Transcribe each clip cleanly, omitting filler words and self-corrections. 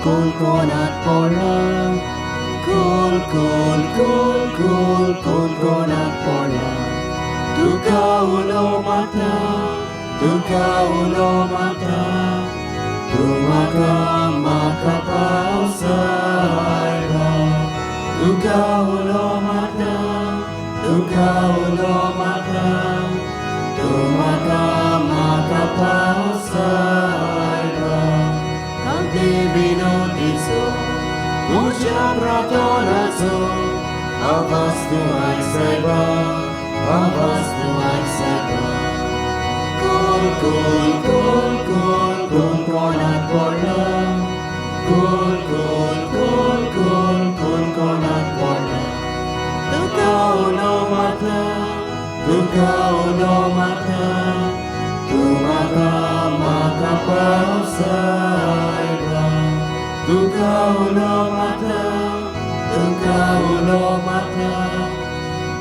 कोल कोणाक पडला कोल कोल कोल कोल कोल कोणाक पडला तुका उलो मारता तुका उलो मारता तूं म्हाका म्हाका पावसायबा तुका उलो मारता तुका उलो मारता तूं म्हाका म्हाका पावसायबा कांती विनोदीचो तुज्या प्रार्थनाचो आवाज तूं आयसायबा आवाज तूं आयसायबा कोल कोल कोल कोल कोल कोणाक पडला कोल कोल कोल कोल कोल कोणाक पडला तुका उलो मारता तुका उलो मारता तूं म्हाका म्हाका पावसायबा तुका उलो मारता तुका उलो मारता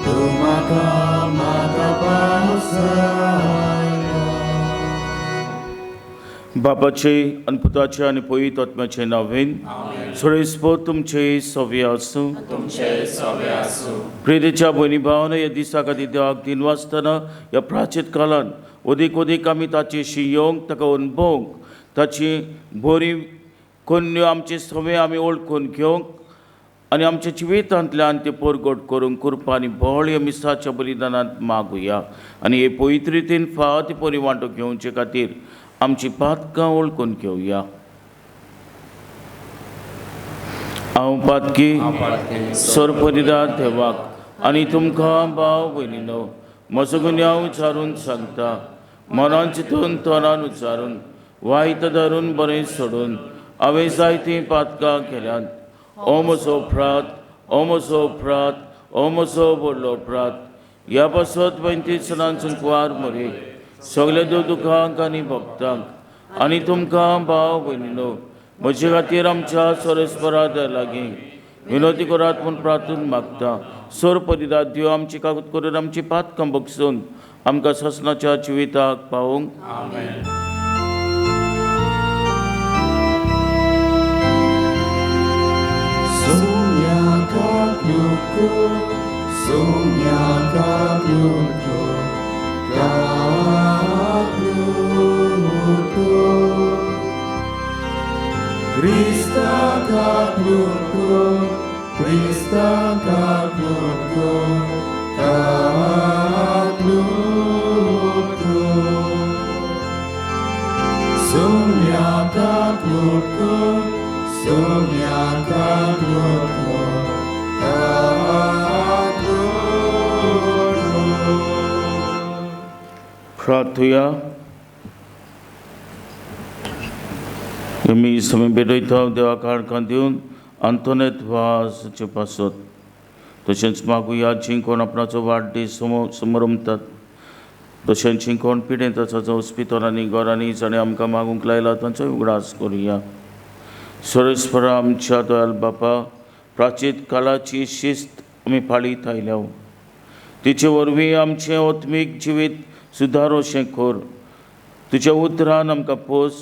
तूं म्हाका म्हाका पावसायबा. बापाचे आनी पुताचे आनी पवित्र आत्म्याचे नांवेन सोळेस्पोत तुमचे सवे आसूं. प्रेरीच्या भयणी भावान ह्या दिसा खातीर देवाक दिनवासतना ह्या प्राचीन काळान ओदीक ओदीक आमी ताची येवंक ताका अणभवंक ताची बरी कोन्न्यो आमचे सवे आमी वळखून घेवंक आनी आमच्या जिवितांतल्यान ते परगट करूंक कृपा आनी बळ ह्या मिसाच्या बलिदानांत मागुया आनी हे पवित्र रितीन फावो ती परी वांटो घेवचे खातीर आमची पातकां वळखून घेवया. हांव पातकी सरपरिदा देवाक आनी तुमकां भाव भयणीनो म्हजो गुन्यांव विचारून सांगता मनान चिंतून तोंडान उच्चारून वायट धरून बरें सोडून हांवें जायतीं पातकां केल्यांत. ओ म्हजो अपराध, ओ म्हजो अपराध, ओ म्हजो व्हडलो अपराध. ह्या पासत 35 सणांचो मरे सगल्या दुखांक आनी भक्तांक आनी तुमकां भाव भयणीनो म्हजे खातीर आमच्या सरस्परा लागीं विनोती करात म्हूण प्रार्थून मागता. सोर परिदाद देव आमची कागद करून आमची पातकां बगसून आमकां ससनाच्या जिविताक पावोवंक. Krista kaplutko, Krista kaplutko, kaplutko. Sumya kaplutko, sumya kaplutko, kaplutko. प्रार्थुया. आमी समी भेटयता देवा काळखां दिवन आंतोनेत वाजचे पासत तशेंच मागुया जीं कोण आपणाचो वाडदीस समरमतात तशेंच जीं कोण पिडेंत आसा जो हॉस्पिटलांनी घरांनी जाणें आमकां मागूंक लायला तांचो उगडास करुया. सरस्परा आमच्या दयाल बापा प्राचीन काळाची शिस्त आमी पाळीत आयल्या तिचे वरवीं आमचें आत्मीक जिवीत सुदारोशें कर. तुज्या उतरान आमकां पोस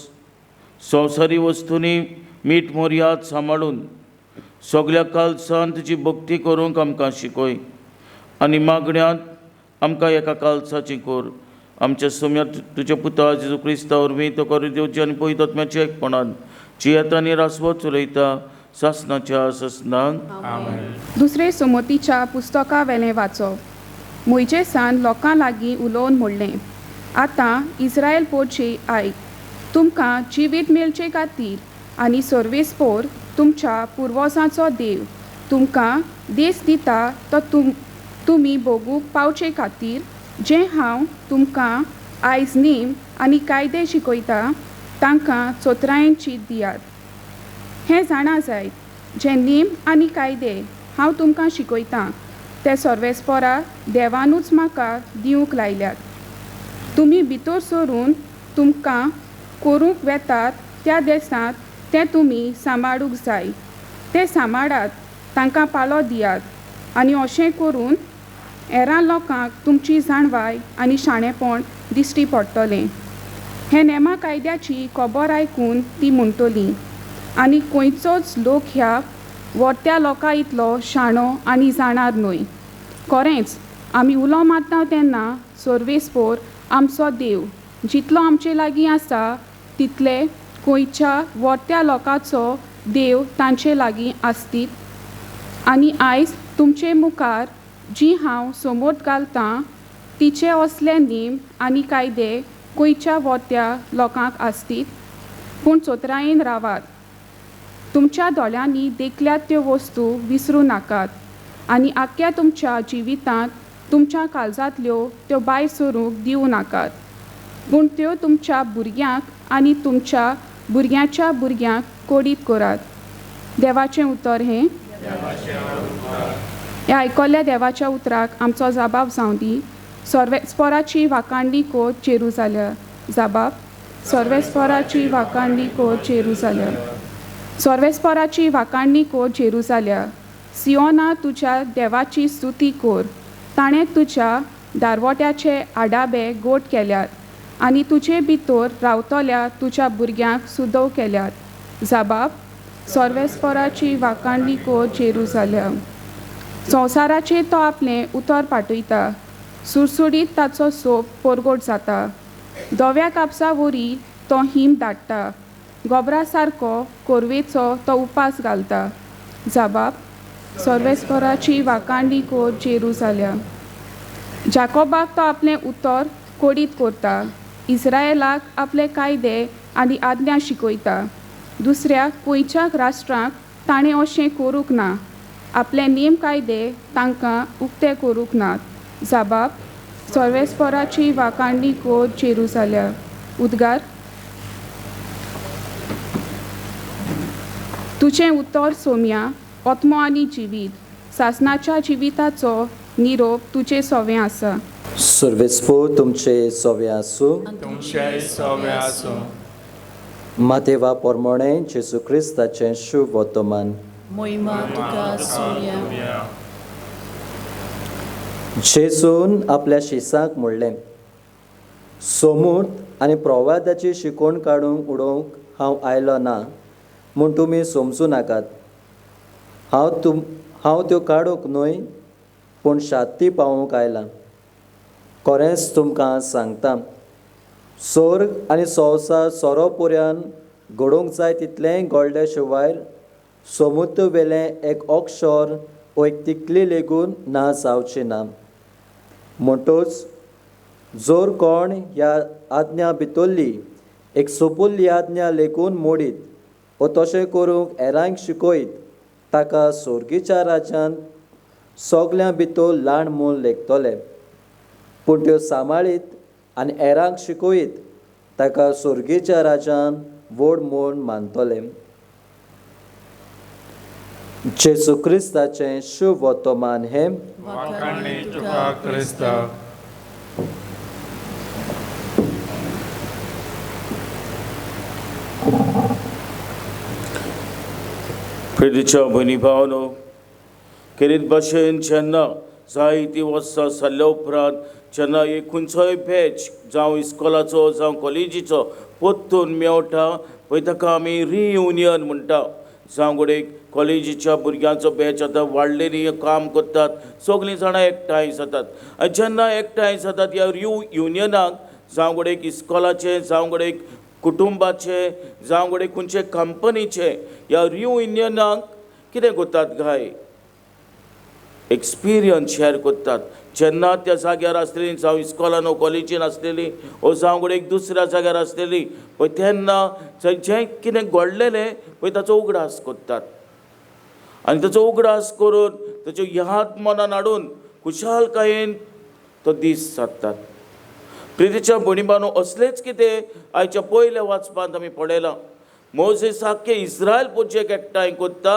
संवसारी वस्तूंनी मीठ मर्याद सांबाळून सगल्या कालसान तुजी भक्ती करूंक आमकां शिकय आनी मागण्यांत आमकां एका कालसाची कर. आमच्या सुम्यात तुज्या पुता जेजू क्रिस्ता वरवीं तो करून दिवची आनी पवित्र आत्म्याच्या एकपणान जियेता आनी रासवत चलयता सासनाच्या ससनांक. दुसरे सुमतीच्या पुस्तका वेलें वाचप. मोयजेसान लोकां लागीं उलोवन म्हणलें, आतां इस्रायल पोरचे आयक, तुमकां जिवीत मेळचे खातीर आनी सर्वेस्पोर तुमच्या पुर्वजांचो देव तुमकां देस दिता तो तुमी भोगूंक पावचे खातीर जें हांव तुमकां आयज नेम आनी कायदे शिकयता तांकां चोत्रायेन चीत दियात. हें जाणा जायत जे नेम आनी कायदे हांव तुमकां शिकयतां ते सर्वेस्पोरा देवानूच म्हाका दिवंक लायल्यात. तुमी भितर सरून तुमकां करूंक वेतात त्या देसांत तें तुमी सांबाळूंक जाय. तें सांबाळात, तांकां पालो दियात आनी अशें करून हेरां लोकांक तुमची जाणवाय आनी शाणेपण दिश्टी पडटलें. हे नेमा कायद्याची खबर आयकून ती म्हणटली, आनी खंयचोच लोक ह्या वोट्या लोकां इतलो शाणो आनी जाणार न्हय. खरेंच आमी उलो मारता तेन्ना सर्वेस्पोर आमचो देव जितलो आमचे लागीं आसा तितले खंयच्या वोट्या लोकांचो देव तांचे लागीं आसतीत. आनी आयज तुमचे मुखार जी हांव समोर घालतां तिचे असले नेम आनी कायदे खंयच्या वोट्या लोकांक आसतीत. पूण चोतरायेन रावात, तुमच्या दोळ्यांनी देखल्यात त्यो वस्तू विसरूं नाकात आनी आख्ख्या तुमच्या जिवितांत तुमच्या काळजांतल्यो त्यो भायर सरूंक दिवं नाकात, पूण त्यो तुमच्या भुरग्यांक आनी तुमच्या भुरग्यांच्या भुरग्यांक कोडीत करात. देवाचें उतर हें. ह्या आयकल्ल्या देवाच्या उतराक आमचो जाबाब जावं दी. सर्वेस्पोराची वाखाणणी कोर जेरुजाल्या. जाबाब सर्वेस्पोराची वाखाणणी कोर जेरुजाल्या. सर्वेस्पोराची वाखाणणी कोर जेरुजाल्या. सियोना तुज्या देवाची स्तुती कोर. ताणें तुज्या दारवट्याचे आडाबे गोट केल्यात आनी तुजे भितर रावतल्या तुज्या भुरग्यांक सुदव केल्यात. जाबाब सर्वेस्पोराची वाखाणणी कोर जेरुजाल्या. संवसाराचेर तो आपलें उतर पाठयता, सुडसुडीत ताचो सोप परगट जाता. धव्या कापसा वरी तो हीम धाडटा, गोबरा सारको कोरवेचो तो उपास घालता. जाबाब सर्वेस्पोराची वाखाणणी कोर जेरुजाल्या. जाकोबाक तो आपलें उतर कोडीत करता, इस्रायलाक आपले कायदे आनी आज्ञा शिकयता. दुसऱ्या खंयच्या राष्ट्रांक ताणें अशें करूंक ना, आपले नेम कायदे तांकां उक्ते करूंक नात. जाबाब सर्वेस्पोराची वाखाणणी कोर जेरुजाल्या. उद्गार तुजें उतर सोम्या आत्मो आनी जिवीत, सासनाच्या जिविताचो निरोप तुजे सोवें आसा. सर्वेस्पोर तुमचे सोवे आसूं. तुमचे सोवे आसूं. मातेवा पोरमोणे जेजू क्रिस्ताचें शुभ वर्तमान. मोहिमा तुका सोम्या. जेजून आपल्या शिसांक म्हणलें, सोमूर्त आनी प्रवादाची शिकवण काडूंक उडोवंक हांव आयलो ना म्हूण तुमी समजूं नाकात. हांव त्यो काडूंक न्हय पूण शांती पावोवंक आयलां. खरेंच तुमकां सांगता, सोर्ग आनी संवसार सोरो पुऱ्यान घडोवंक जाय तितलेंय घडले शिवाय समुद्र वेलें एक अक्षर वो एक तिकली लेगून ना जावची ना. म्हणटच जर कोण ह्या आज्ञा भितरली एक सोपुल्ली आज्ञा लेगून मोडीत वो तशें करूंक हेरांक शिकयत ताका सोर्गीच्या राज्यांत सगल्यां भितर ल्हान म्हूण लेखतले. पूण त्यो सांबाळीत आनी हेरांक शिकयत ताका सोर्गीच्या राज्यान व्हड म्हूण मानतले. जेजू क्रिस्ताचें शुभ वर्तमान हें. वाखाणणी तुका क्रिस्ता. प्रितीच्या भयणी भावनो, खेरीत भाशेन जेन्ना जायतीं वर्सां सरल्या उपरांत जेन्ना एक खंयचोय बॅच जावं इस्कोलाचो जावं कॉलेजीचो परतून मेवटा पळय ताका आमी रियुनियन म्हणटा. जावं घडये कॉलेजीच्या भुरग्यांचो बॅच आतां वाडलेली काम करतात, सगळीं जाणां एकठांय जातात आनी जेन्ना एकठांय जातात ह्या रियुनियनाक जावं घडये इस्कोलाचें जावं घडये कुटुंबाचे जावं घडये खंयचे कंपनीचे ह्या रियुनियनाक कितें करतात काय एक्सपिरियन्स शेअर करतात. जेन्ना त्या जाग्यार आसलेली जावं इस्कोलान वो कॉलेजीन आसलेली वो जावं घडये एक दुसऱ्या जाग्यार आसलेली पळय तेन्ना जें कितें घडलेलें पळय ताचो उगडास करतात आनी ताचो उगडास करून ताच्यो याद मनान हाडून खुशालकायेन तो दीस सादतात. प्रितीच्या भयणी भावांनो, असलेंच कितें आयच्या पयल्या वाचपांत आमी पळयलां. मोझेस आख्खे इस्रायल पोरचेक एकठांय करता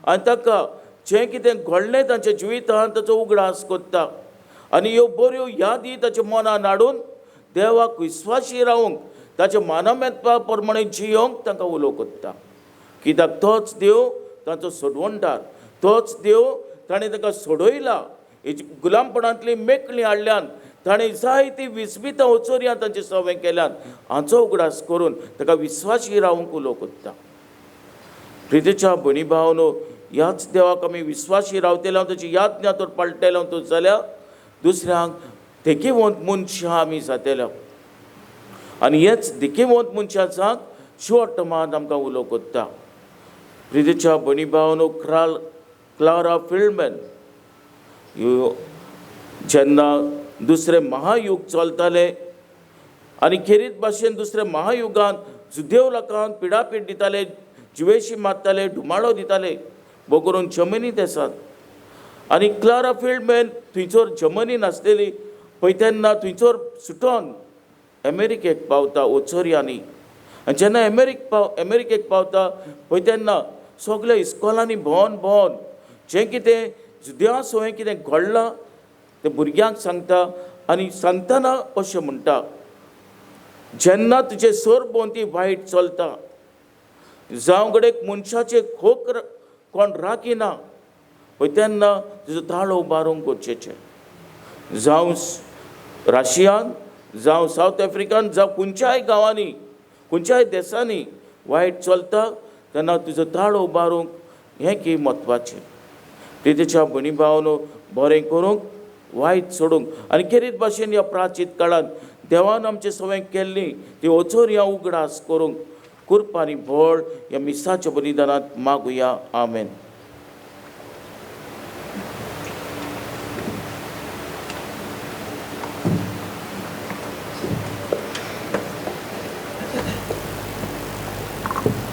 आनी ताका जें कितें घडलें तांच्या जिवितांत ताचो उगडास करता आनी ह्यो बऱ्यो यादी ताच्या मनान हाडून देवाक विस्वाशी रावंक ताच्या मानमेत्पा प्रमाणे जियोंक तांकां उलो करता. कित्याक तोच देव तांचो सोडवणदार, तोच देव ताणें तांकां सोडयला, गुलामपणांतली मेकळी हाडल्यान ताणें जायतीं विस्मितां वचोरयां तांचे सवें केल्यान हाचो उगडास करून ताका विस्वाशी रावंक उलो करता. प्रितीच्या भयणी भावनो, ह्याच देवाक आमी विस्वाशी रावतले, ताची याद तर पाळटेले तूं जाल्यार दुसऱ्यांक देखीवंत मनशां आमी जातेले. आनी हेच देखीवंत मनशांक शिवटमान आमकां उलो कोत्ता. प्रितीच्या भयणी भावनो, क्लारा फिल्डमॅन ह्यो जेन्ना दुसरें महायुग चलतालें आनी खेरीत भाशेन दुसऱ्या महायुगान जुदेव लोकांक पिडापीड दिताले, जिवेशी मारताले, धुमाळो दिताले, बगरून जर्मनीत आसात. आनी क्लारा फिल्डमॅन थंयसर जर्मनीन आसलेली पळय तेन्ना थंयसर सुटोन अमेरिकेक पावता ओचोरयांनी. आनी जेन्ना अमेरिकेक पावता पळय तेन्ना सगल्या इस्कॉलांनी भोंवन भोंवन जें कितें जुदेवा सवंय कितें घडलां तें भुरग्यांक सांगता. आनी सांगतना अशें म्हणटा, जेन्ना तुजें सरभोंवती वायट चलता, जावं घडयेक मनशाचे खोक कोण राखिना पळय तेन्ना तुजो ताळो उबारूंक गरजेचें. जावं रशियान, जावं सावथ आफ्रिकान, जावं खंयच्याय गांवांनी, खंयच्याय देशांनी वायट चलता तेन्ना तुजो ताळो उबारूंक हें की म्हत्वाचें. तिच्या भयणी भावनो, बरें करूंक वायट सोडूंक. आनी खेरीत भाशेन ह्या प्राचीन काळांत देवान आमचे सवंय केल्ली ती वचोर ह्या उगडास करूंक कृपा आनी बळ ह्या मिसाच्या बलिदानांत मागुया. आमेन.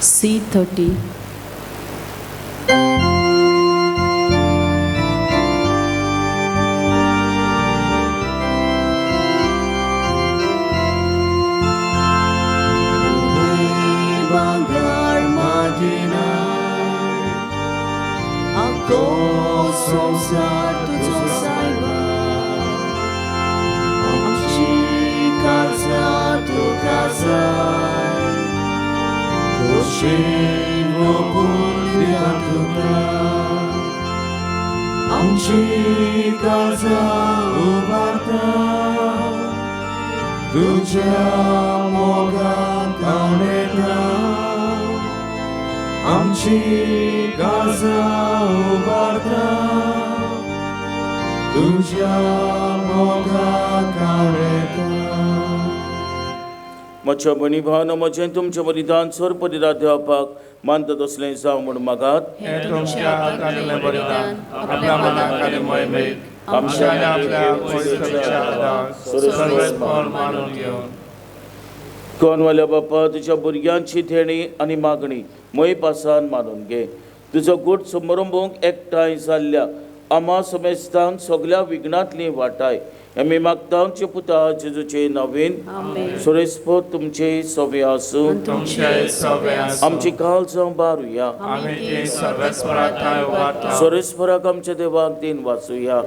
C30. Bangar madinay, ako संसार तुजो सायबा, आमची काळजां तुका जाय, खोशेन ओंपून दिया तुका, आमची काळजां उबारता, तुज्या मोगान काणेता, आमची काळजां उबारता, तुज्या मोगान काणेता. म्हज्या भयणी भावानो, म्हजें तुमचें बलिदान सरपरिदा देवपाक मानता तसलें जावं म्हूण मागात. हें तुमच्या हातांतलें बलिदान आपल्या मनाक आनी मोहिमेक आमच्या आनी आपल्या पवित्रच्या आदार सर्वेस्पर मानून घेवन. कोनवाल्या बापा, तुज्या भुरग्यांची थेणी आनी मागणी मोय पासान मानून घे. तुजो गूट समारंभूंक एकठांय जाल्ल्या आमा समेस्तांक सगल्या विघ्नांतली वाटाय. आमी मागता आमचे पुता जेजूचे नवीन. सुरेस्पद तुमचे सवे आसूं. आमची काळजां बारुया. सुरेस्पराक आमच्या देवाक दिन वाचुया.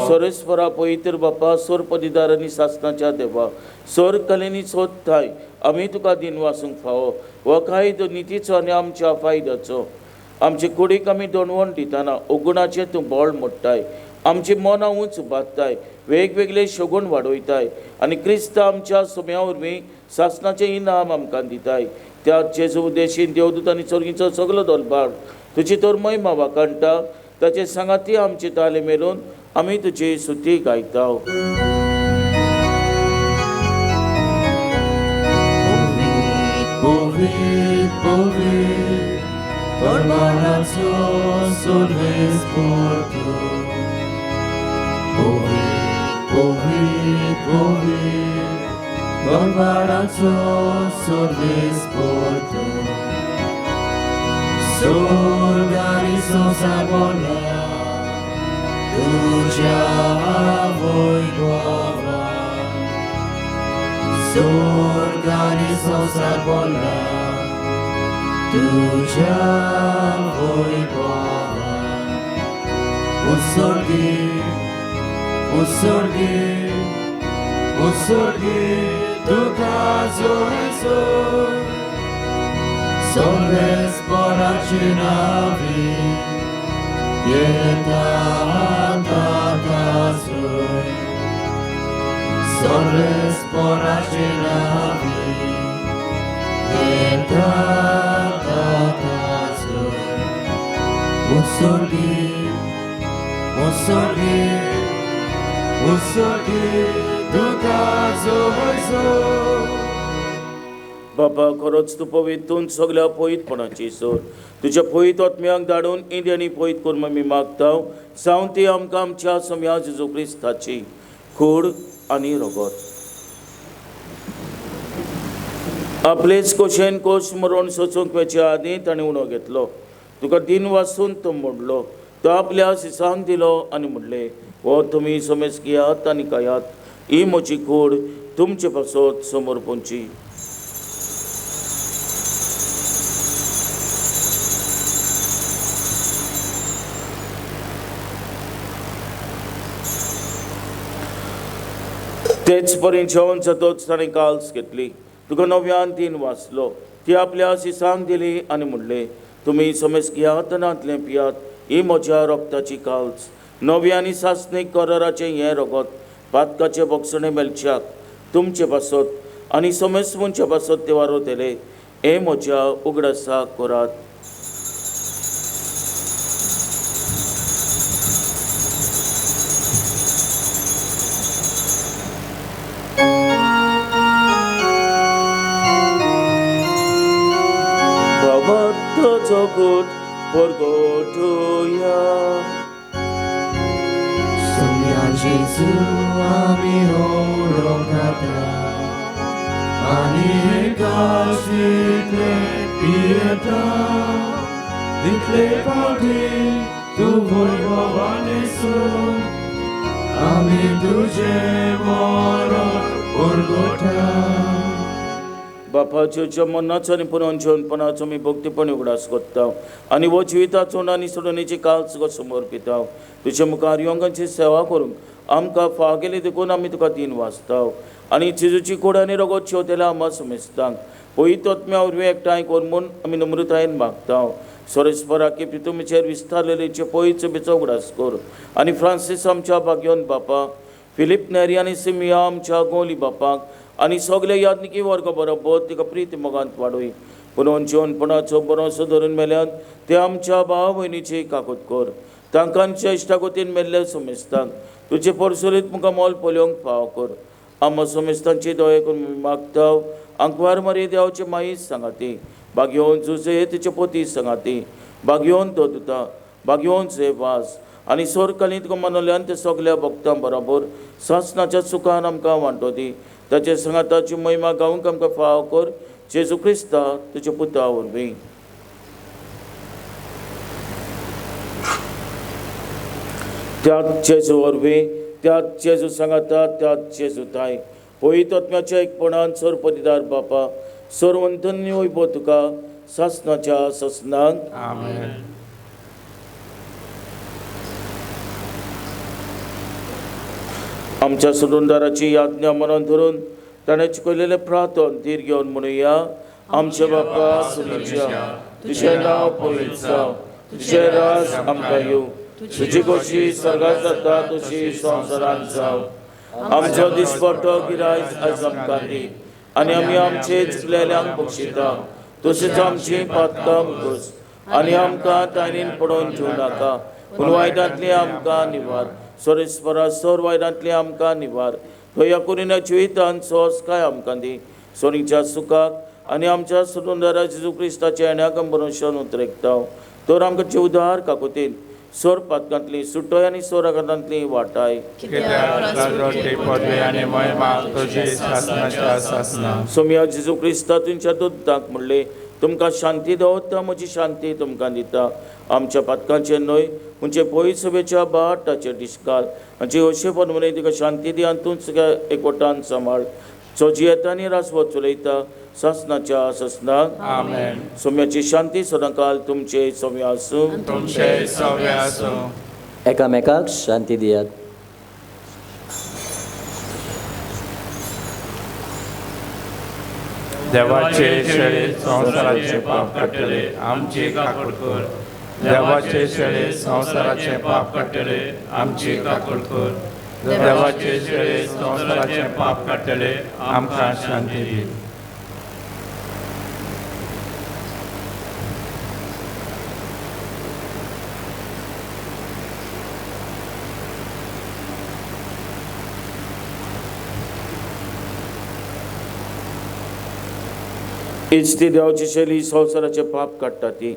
सुरेस्परा पवित्र बापा, सोर पदिदार आनी सासणाच्या देवा, सोर कलेनी सोदताय आमी तुका दिन वाचूंक फावो. हो कायदो नितीचो आनी आमच्या फायद्याचो. आमचे कुडीक आमी दोणवण दितना ओगुणाचें तूं बळ मोडटाय, आमची मनां उंच बादताय, वेगवेगळे शगूण वाडयताय आनी क्रिस्त आमच्या सोम्या वरवीं सासणाचें इनाम आमकां दिताय. त्या जेजू देशीन देवदूत आनी चोरगीचो सगलो दलबार तुजी तर महिमा वाखाणटा. ताचे सांगाती आमचे ताले मेळून आमी तुजी सुती गायता. Barbarazzo sorvesporto, sorgari sosarbola, tuja voi bova. Sorgari sosarbola, tuja voi bova. Usorgi, usorgi, usorgi, tuka zoezo, solves poracinavi, yeta takazoi. Solves poracinavi, yeta उत्सर्गी उत्सर्गी उत्सर्गी तुका जोयजो. बाबा खरोच तूं पवितून सगल्या पवित्रपणाची सोर तुज्या पवित्र आत्म्यांक धाडून इंदी आनी पवित्र करून आमी मागता जावन ती आमकां आमच्या सम्या जेजू क्रिस्ताची कूड आनी रगत आपलेच कोशेन कोश मरण सोचूंक वेच्या आदीं ताणें उणो घेतलो तुका दिन वासून तो मोडलो तो आपल्या सिसांक दिलो आनी म्हणलें हो तुमी समेज घेयात आनी खायात ही म्हजी कूड तुमचे पासत समोर पोंची. तेच परी जेवण जातच ताणें काल्स घेतली तुका नव्यान तीन वाचलो ती आपल्या सिसांक दिली आनी म्हणलें तुमी समेज घेयात आनी पियात ही म्हज्या रक्ताची काल्स नवी आनी सासणीक कराराचें हें रगत पातकाचें बक्षणें मेळच्याक तुमचे पासत आनी समेज मनच्या पासत ते वारोतले हें म्हज्या उगडासाक करात. जगत परगटया. Sonia Jesu आमी होळोंक आनी एकाच तितले पियेता तितले फावटी तूं वैभवान येसून आमी तुजें मरण परगटा. बापाच्या मनाचो आनी पुनर्जीवनपणाचो आमी भक्तीपणी उगडास करता आनी हो जिविताचो आनी सोडणेची काल तुका समर्पिता. तुज्या मुखार योंगांची सेवा करूंक आमकां फाव केली देखून आमी तुका दिन वाचता आनी जेजूची कूड आनी रगत शेवतेल्या आमा समेस्तांक पवित्र आत्म्या वरवीं एकठांय कर म्हूण आमी नम्रतायेन मागता. सोरेस्परा की तुमचेर विस्तारलेलीचे पवित्र सभेचो उगडास कर आनी फ्रांसीस आमच्या भाग्योन बापा, फिलीप नेरी आनी सिमिया आमच्या गोली बापाक आनी सगळे याज्ञिकी वर्ग बरोबर तिका प्रिती मोगांत वाडय. पुनोन जिवनपणाचो बरोसो धरून मेल्यान ते आमच्या भाव भयणीची काकूत कर. तांकांच्या इश्टागतीन मेल्ल्या समेस्तांक तुजे परसरीत मुखार मोल पळोवंक फाव कर. आमा समेस्तांची दया करून मागता. आंकवार मारी देवाचे माई सांगाती, बागयोवन जुजे तिचे पोती सांगाती, बागयोवन दोदुता, बागयोवन जे वास आनी सोरकालीं तुका मनोल्यान ते सगल्या भक्तां बरोबर सासणाच्या सुखान आमकां वांटो दी. ताचे सांगाताची महिमा गावंक आमकां फाव कर. जेजू क्रिस्ता तुज्या पुता वरवीं. त्याच जेजू वरवीं, त्याच जेजू सांगाता, त्याच जेजू ताय पवित्र आत्म्याच्या एकपणान सर्वपदिदार बापा सर्वंतन्य वैभव तुका सासणाच्या सासणाक. आमेन. आमच्या सोडूनदाराची याज्ञा मनान धरून ताणें चिकयलेलें प्रार्थन धीर घेवन म्हणुया. आमच्या बापा सुनीच्या तुजें नांव पवित्र जावं, तुजें राज आमकां येवं, तुजी गोशी स्वर्गांत जाता तशी संवसारांत जावं. आमचो दिसपट्टो गिरायक आयज आमकां दी आनी आमी आमचे चुकलेल्यांक बक्षिता तशीच आमची पातकां घोस आनी आमकां ताणीन पडोवन दिवं नाका पूण वायटांतली आमकां निवार. सोरेस्परा सोर वायटांतली आमकां निवार. दया करून जिवितान सोंसकाय आमकां दी. सोरीच्या सुखाक आनी आमच्या सुंदरा जेजू क्रिस्ताच्या येण्याक भरोश्यान उतरेकता तर आमकां जिवदार काकुतीन सोर पातकांतली सुटोय आनी सोराघातांतली वाटाय. सोमया जेजू क्रिस्ता तुमच्या दुतांक म्हणलें तुमकां शांती दवरता, म्हजी शांती तुमकां दिता. आमच्या पातकांचेर न्हय म्हणजे पवित्र सभेच्या बाटाचेर डिस्काल हांची अशें परमणे तुका शांती दी आनी तूंच एकवटान सांबाळ जो जियेता आनी रासवत चलयता सासणाच्या सासणाक. आमेन. सोम्याची शांती सदांकाल तुमचे सोम्या आसूं. तुमचे सव्या आसूं. एकामेकाक शांती दियात. देवाचे शेळे संवसाराचे पाप काडटले आमची काकूट कर. देवाचे शेळे संवसाराचे पाप काडटले आमची काकूट कर. देवाचे शेळे संवसाराचे पाप काडटले आमकां शांती दी. हीच ती देवाची शैली संवसाराचे पाप काडटा ती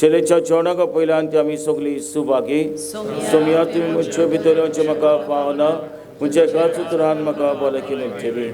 शैलेच्या जेवणाक पयल्यान ती आमी सगळीं सुभागी. सोमया तुमी म्हजे भितर येवचें म्हाका पावना, म्हज्या एकाच उतरान म्हाका भलायकी मेळटली.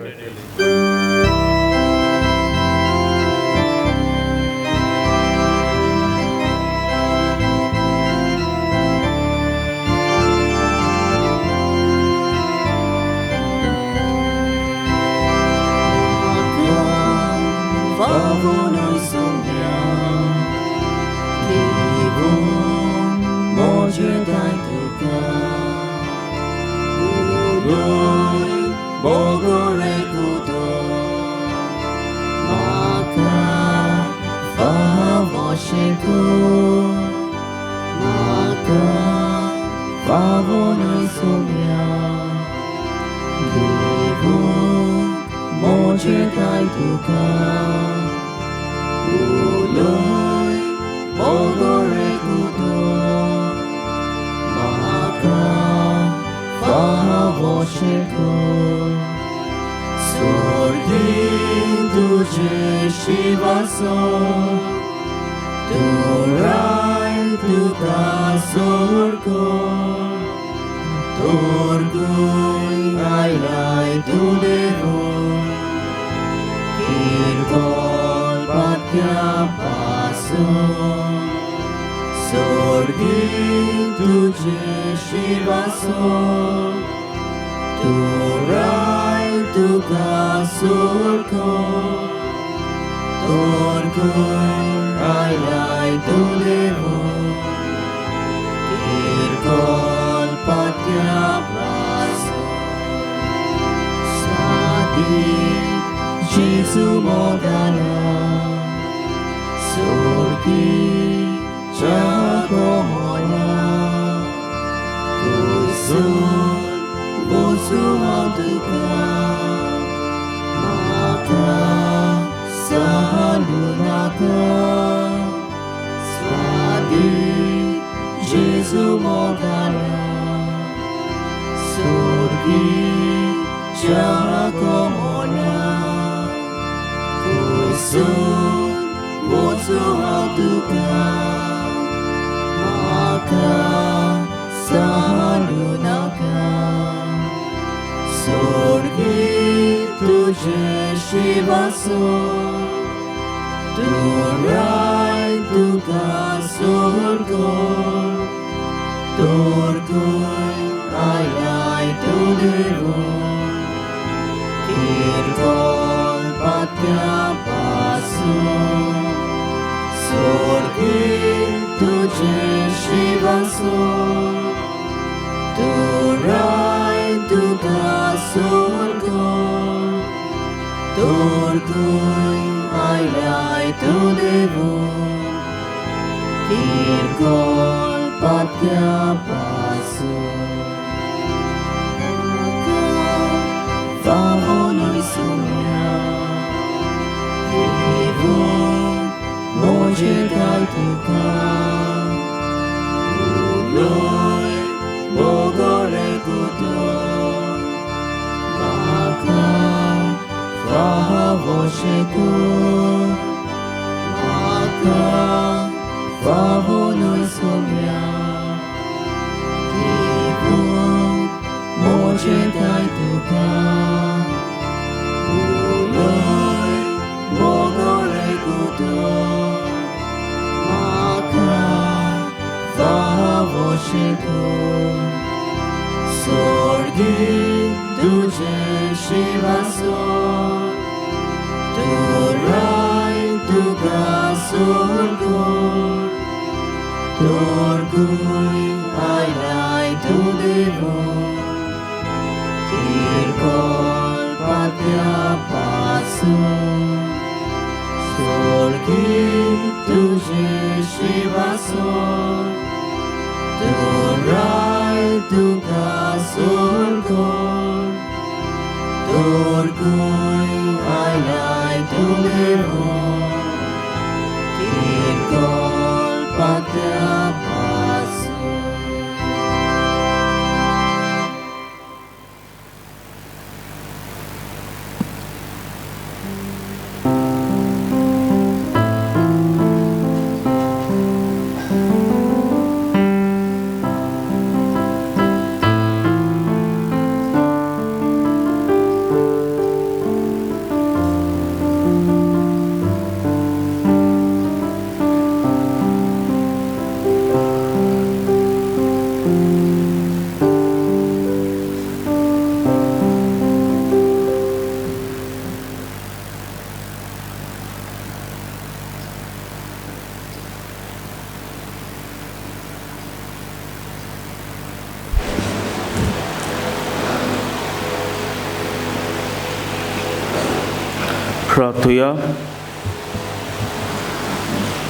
प्रार्थुया.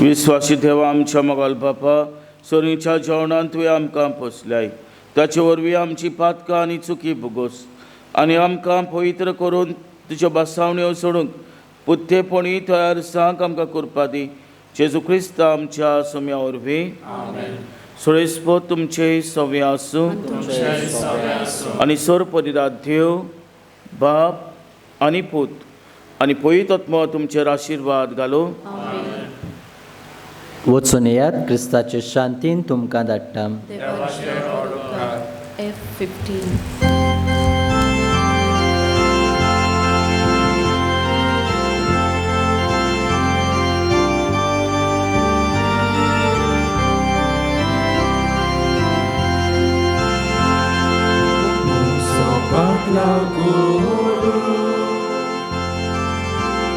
विस्वासी देवा आमच्या मोगाल बापा, सोरीच्या जेवणान तुवें आमकां पोसल्याय, ताचे वरवीं आमची पातकां आनी चुकी भोगोस आनी आमकां पवित्र करून तुज्यो बसावण्यो सोडूंक पुत्तेपणी तयार सांग आमकां करपा दी. जेजू क्रिस्त आमच्या सोम्या वरवीं. सोळेस्पत तुमचे सवे आसूं आनी सोर परिरात देव बाप आनी पूत आनी पवित्र तुमचेर आशिर्वाद घालूं. वचून येयात, क्रिस्ताचे शांतीन तुमकां धाडटा. F15.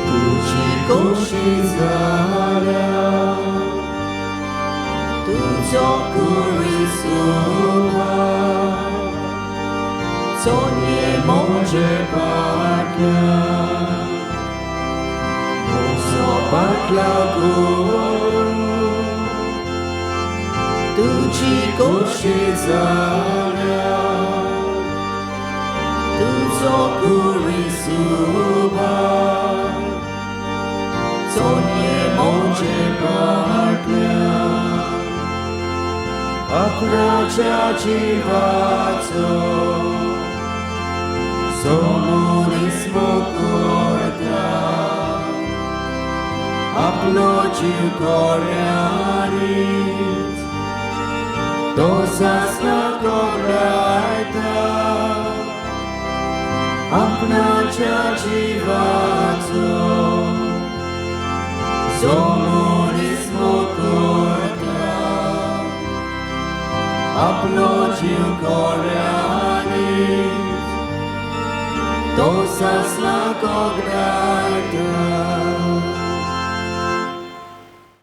तुजी खोशी जाल्या, तुजो कुरीस चोनये म्हजे फाटल्या, म्हजो फाटला करून तुजी खोशी जाल्या, तुजो कुरीस चोनये म्हजे फाटल्या. आपणाच्या जिवाचो सोमुनिस्मो करता, आपलो जीव कोऱ्यांनीच तो सासणा कोगडायता. आपणाच्या जिवाचो सोमुनिस्मो करता, आपलो जीव कोऱ्यांनीच तो सासणा कोगडायता.